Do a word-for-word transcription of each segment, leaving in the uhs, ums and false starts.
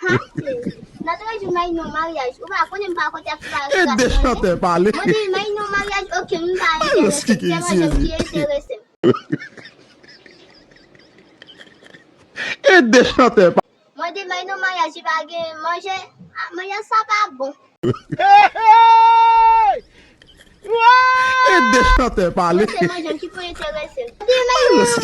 Ha? Nan twa jou m al nan maryaj, ou pa konnen m pa konte ak sou bagay. E de chantè pale. Mwen di m al nan maryaj, oke, m pa enterese. Se manje m ki enterese m. E de chantè pale. Mwen di m al nan maryaj, li pa gen manje. Ah, maryaj sa pa bon. E de chantè pale. Mwen se manje m ki pou enterese m. Di m al nan maryaj,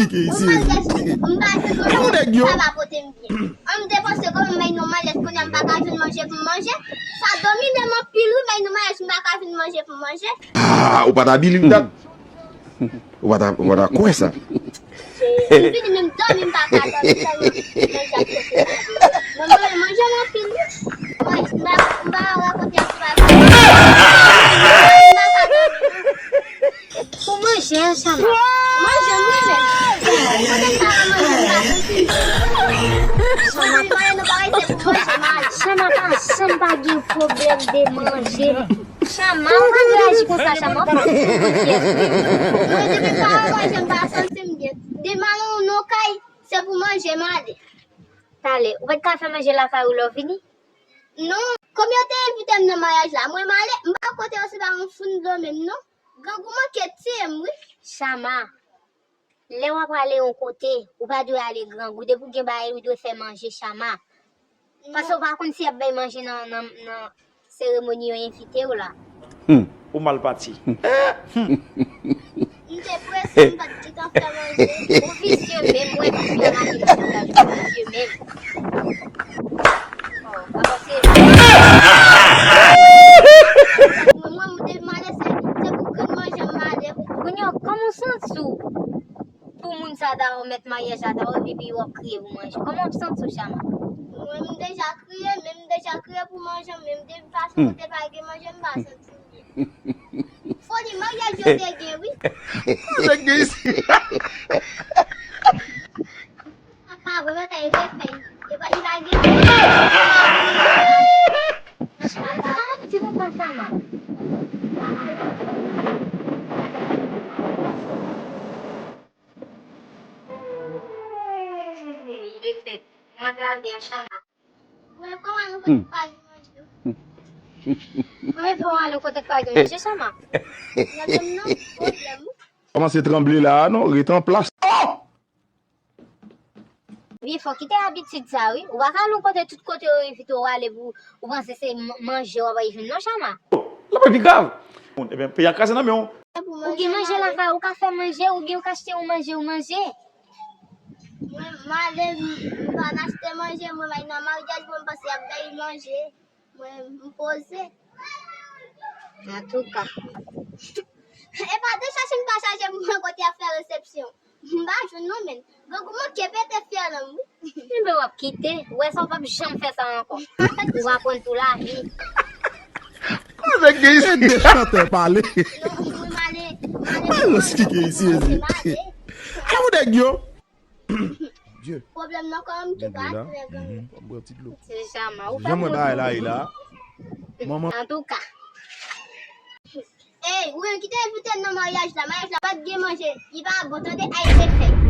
m pa jwenn manje, sa pa pote m byen. An m depanse kòb m al nan maryaj, kounye a m pa ka jwenn manje pou m manje. Sa domine m anpil wi, m al nan maryaj, m pa ka jwenn manje pou m manje. Ah, ou pa ta believe that? Ou pa ta, ou pa ta kwè sa? M vini menm dòmi, m pa ka dòmi tèlman manje ap pote m. Mwen, mwen, manje m anpil wi. Mwen, m pa, m pa rakonte ak sou bagay. M pa ka dòmi. Pou manje an, Chama. Manje m wi menm. Kote m ta pran manje m pa santi m byen. Chama, m pale nou parèy se pou manje m ale. Chama pa janm pa gen pwoblèm de manje. Chama, ou pa dwe aji konsa, Chama. Ou fò pou manje. Mwen, depi m pa wè manje m pa santi m byen. Demen m al nan kay, se pou manje m ale. Talè, ou pa t ka fè manje lakay ou lè w vini? Non, kòm yo te envite m nan maryaj la, mwen m ale, m pa kote yo se pa yon foun dlo menm non. Grangou manke tiye m wi. Chama, lè w ap ale yon kote, ou pa dwe ale grangou. Depi w gen bagay, ou dwe fè manje, Chama. Paske ou pa konn si y ap bay manje nan, nan, nan seremoni yo envite w la. Hmm. Ou mal pati. M te prese, m pa t gentan fè manje. Ou visye menm, mwen visye, m ap di w visye menm. Oh, avanse. Mwen, mwen, m te male, se, se pou grenn manje m male. Kounye a, kòman w santi w? Pou moun sa ta remèt maryaj la, ta wè pipi w ap kriye pou manje. Kòman w ap santi w, Chama? Mwen, m deja kriye, men m deja kriye pou manje, men m depi pa santi te pa gen manje, m pa santi m byen. Foli maryaj yo te gen, wi. Nèg gen isi. Apa, vre, mwen, kay fè fèy. E pa, e pa gen. Ti konprann sa, man. Kòmanse tranble la a non, ret an plas. Oh! Vye fò, kite abitid sa wi. Ou pa ka al yon kote, tout kote yo envite w ale pou ou panse se m-, manje w ap al jwenn non, Chama. L ap pi grav. Ebyen, peyi a kraze nan men w. Ou gen manje lakay ou, ou ka fè manje, oubyen ou ka achte yon manje, ou manje. Mwen, m ale, m, m pa n achte manje, mwen, m al nan maryaj, mwen, m panse y ap bay manje. Mwen, m poze. Antouka. E pa de chache m pa chache pou mwen kote y ap fè resepsyon. M pa jwenn non, men. Grangou manke pete fyèl an m, wi. Enben, w ap kite. Ou wè sa, w p ap janm fè sa ankò. Ou aprann pou lavi. Nèg gen isi. E de chantè pale. Non, mwen, m ale, m ale. Alòs ki gen isi, Jezi. Mwen, m ale. Kè w nèg yo. Dye. Pwoblèm nan kò m ki pa trè gran. Pòm bwè ti dlo. Se Chama. Ou fè m mwen bagay la, la. Manman. Antouka. Ey, ou menm ki te envite m nan maryaj la, maryaj la pa t gen manje, li pa bon tande, ay se fèy.